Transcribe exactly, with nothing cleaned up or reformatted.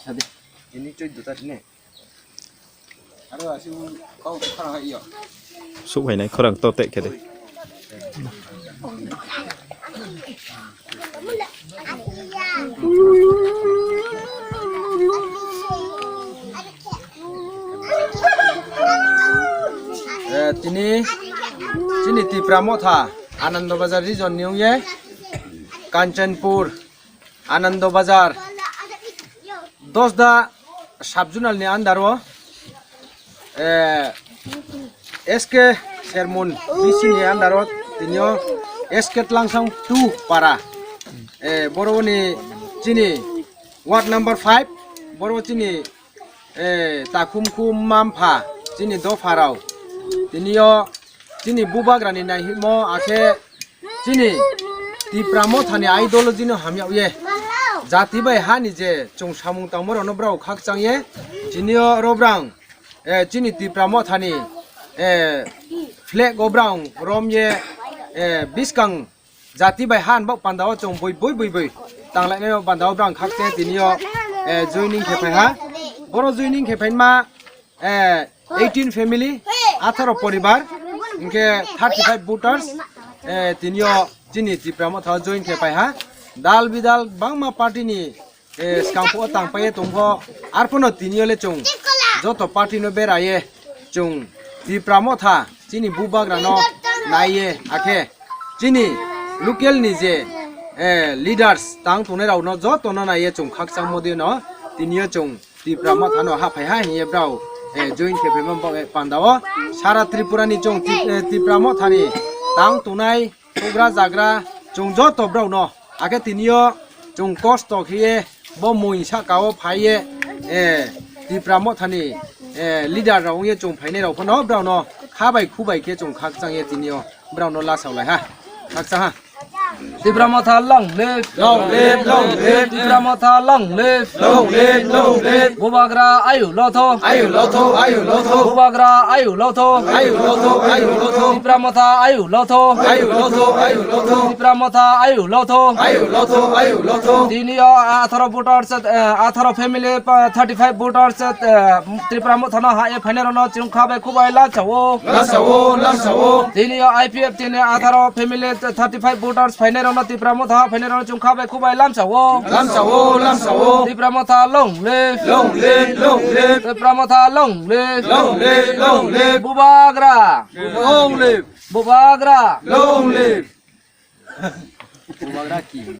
Ini cuy duta sini. Aro asi kau khara hai yo. Suk hai nai khorang to tek khe de. Eh, tini chini Tipra Motha Anando Bazar region ni ungye Kanchanpur Anando Bazar Dosda sub-zonal ni under o, eh, S K Sermon B C ni under o tinio S K Tlangsang two para, eh, boro ni chini ward number five, boro chini, eh, Takhumkhu Mampha chini dopha rao tinio chini bubagra ni naihimo akhe chini Tipra Motha ni ideology no hamya ye jati bai ha ni je chwng samung tangma rok no brao khakchang ye tinio ro brang, eh, chini Tipra Motha ni, eh, flag o brang rom ye, eh, biskang jati bai han bok panda o chwng bui bui bui bui tang lai nai panda o brang khakchang ye tinio, eh, joining khe phai ha boro joining khe phai ma, eh, eighteen family, atharo poribar, hingkhe thirty five voters, eh, tinio chini Tipra Motha join khe pai ha. Dal bidal bangma party ni, eh, skang phuo tang pai ye tong pho, arphuno tinio le chwng joto party no bera ye chwng Tipra Motha chini bubagra no nai ye akhe chini local ni je, eh, leaders tang tongnai rao no joto no nai ye chwng khakchang modi no tinio chwng Tipra Motha no ha phai ha hiye brao, eh, join khe phai ma ba, eh, panda o sara Tripura ni chwng Ti-, eh, Tipra Motha ni tang tongnai hugra jagra chwng joto brao no akhe tinio chwng kosto khe ye bo mui saka o phai ye, eh, Tipra Motha ni, eh, leader rao ong ye chwng phainai rao phano brao no ha bai khu bai khe chwng khakchang ye tinio brao no lasao lai ha khakchang ha. Tipra Motha long live. Long live, long live. Tipra Motha long live. Long live, long live. Bubagra ayu lotho. Ayu lotho, ayu lotho. Bubagra ayu lotho. Ayu lotho, ayu lotho. Tipra Motha ayu lotho. Ayu lotho, ayu lotho. Tipra Motha ayu lotho. Ayu lotho, ayu lotho. Tinio atharo voters, eh, atharo family, pa, thirty five voters, eh, Tipra Motha no ha e phainai rok no chwng kha bai khu bai lamsa o. Lamsa o, lamsa o. Tinio I P F T ni atharo family thirty five voters phainai rokno Tipra Motha phainai rokno chwng kha bai khu bai lamsa o. Lamsa o, lamsa o. Tipra Motha long live. Long live, long live. Tipra Motha long live. Long live, long live. Bubagra. Long live. Bubagra. Long live. Bubagra ki?